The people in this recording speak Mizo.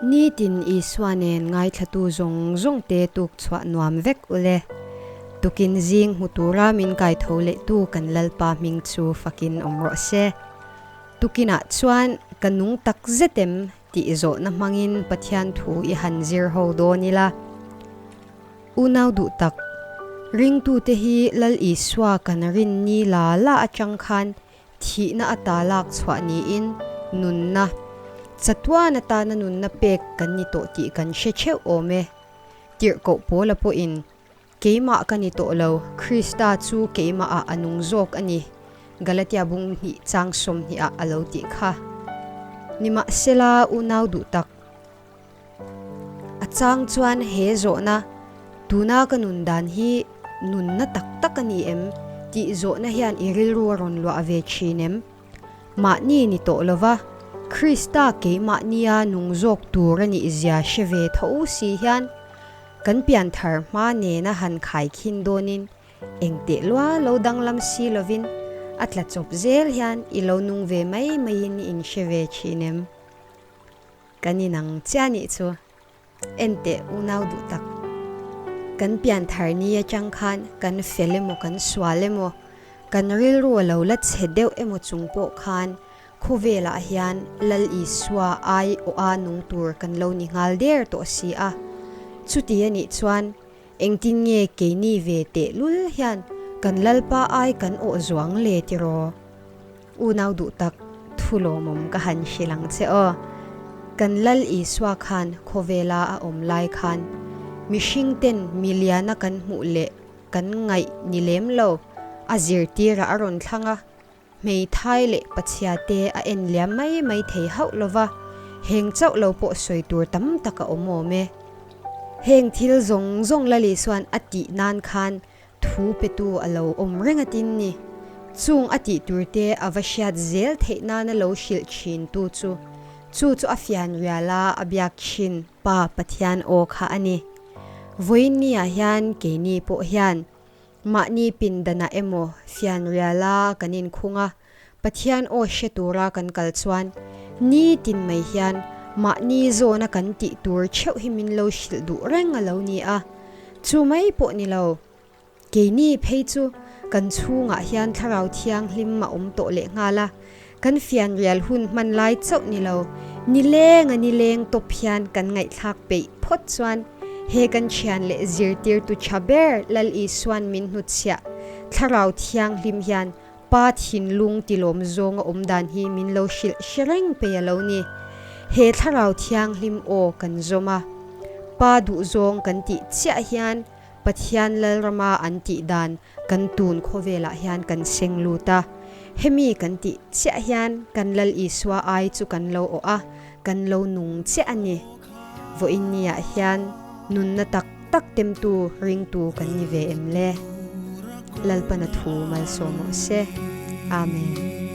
Nitin Isua nen ngaithlatu zawng zawngte tuk chhuah nuam vek ule. Tukin zing hmu tura min kaitho lehtu kan Lalpa hming chu fakin awm rawh se. Tukinah chuan ka nung tak zet em tih zawhna hmangin Pathian thu i han zir ho dawn ila. Unau duh tak, ringtute hi Lal Isua kan rin ni la la atang khan Thihna ata lak chhuah niin nunna, chatuan atana nunna pek kan ni tawh tih kan hre theuh awm e. Tirhkoh Paula pawhin, Keimah ka ni tawh lo, Krista chu keimahah a nung zawk a ni, Galatia bung hnih chang sawmhnihah a lo tih kha. Nimahsela, unau duh tak, A chang chuan he zawhna, Tuna ka nun dan hi nunna tak tak a ni em? tih zawhna hian i rilru a rawn luah ve thin em? Mahni ni tawh lova, Krista keimahnia nung zawk tur a nih zia hre ve tho si hian kan pianthar hma nena han khaikhin dawnin Engteh lua lo danglam si lovin a tla chawp zel hian i lo nung ve mai maiin i inhre ve thin em? Kan inang chiah nih chu enteh unau duh tak. Kan pian thar ni atang khan kan fel emaw kan sual emaw, kan rilru a lo la chhe deuh emaw chung pawh khan khawvelah hian Lal Isua ai awha nung tur kan lo ni nghal der tawh si a. Chuti a nih chuan engtin nge keini ve tehlul hian kan Lalpa ai kan awh zuang le tiraw? Unau duh tak, thu lawmawm ka han hrilh ang che aw. Kan Lal Isua khan khawvela a awm lai khan mihring ten miliana kan hmuh leh kan ngaih ni lem lo a zirtirah a rawn thlang a, hmeithai leh pachhia te a en liam mai mai thei hauh lo va, heng chauh lo pawh sawi tur tam tak a awm awm e. Heng thil zawng zawng Lal Isua'n a tih nan khan Thu petu a lo awm reng a tin ni. Chung a tih turte a va hriat zel theih nana lo hrilh thin tu chu, chu chu a fian rial a, a biak thin Pa Pathian aw kha a ni. Vawiinniah hian keini pawh hian mahni pindanah emaw fian rial a kan inkhung a, Pathian aw hre tura kan kal chuan nitin mai hian mahni zawna kan tih tur theuh hi min lo hrilh duh reng a lo ni a, chu mai pawh ni lo. Keini phei chu kan chhungah hian thlarau thianghlim a awm tawh leh nghal a, kan fianrial hun hman lai chauh ni lo, nileng a nileng tawp hian kan ngaihthlak peih phawt chuan he kan thian leh zirtirtu tha ber Lal Isuan min hnutchhiah thlarau thianghlim hian Pa thinlung tilawm zawng a awm dan hi min lo hrilh hre reng pei a lo ni. He thlarau thianghlim aw kan zawm a, Pa duhzawng kan tih chiah hian Pathian Lalrama an tih dan kan tun khawvelah hian kan seng lut a. Hemi kan tih chiah hian kan Lal Isua ai chu kan lo awh a, kan lo nung chiah a ni. Vawiinniah hian nunna tak tak temtu ringtu kan ni ve em le? Lalpana thu malsawm rawh se. Amen.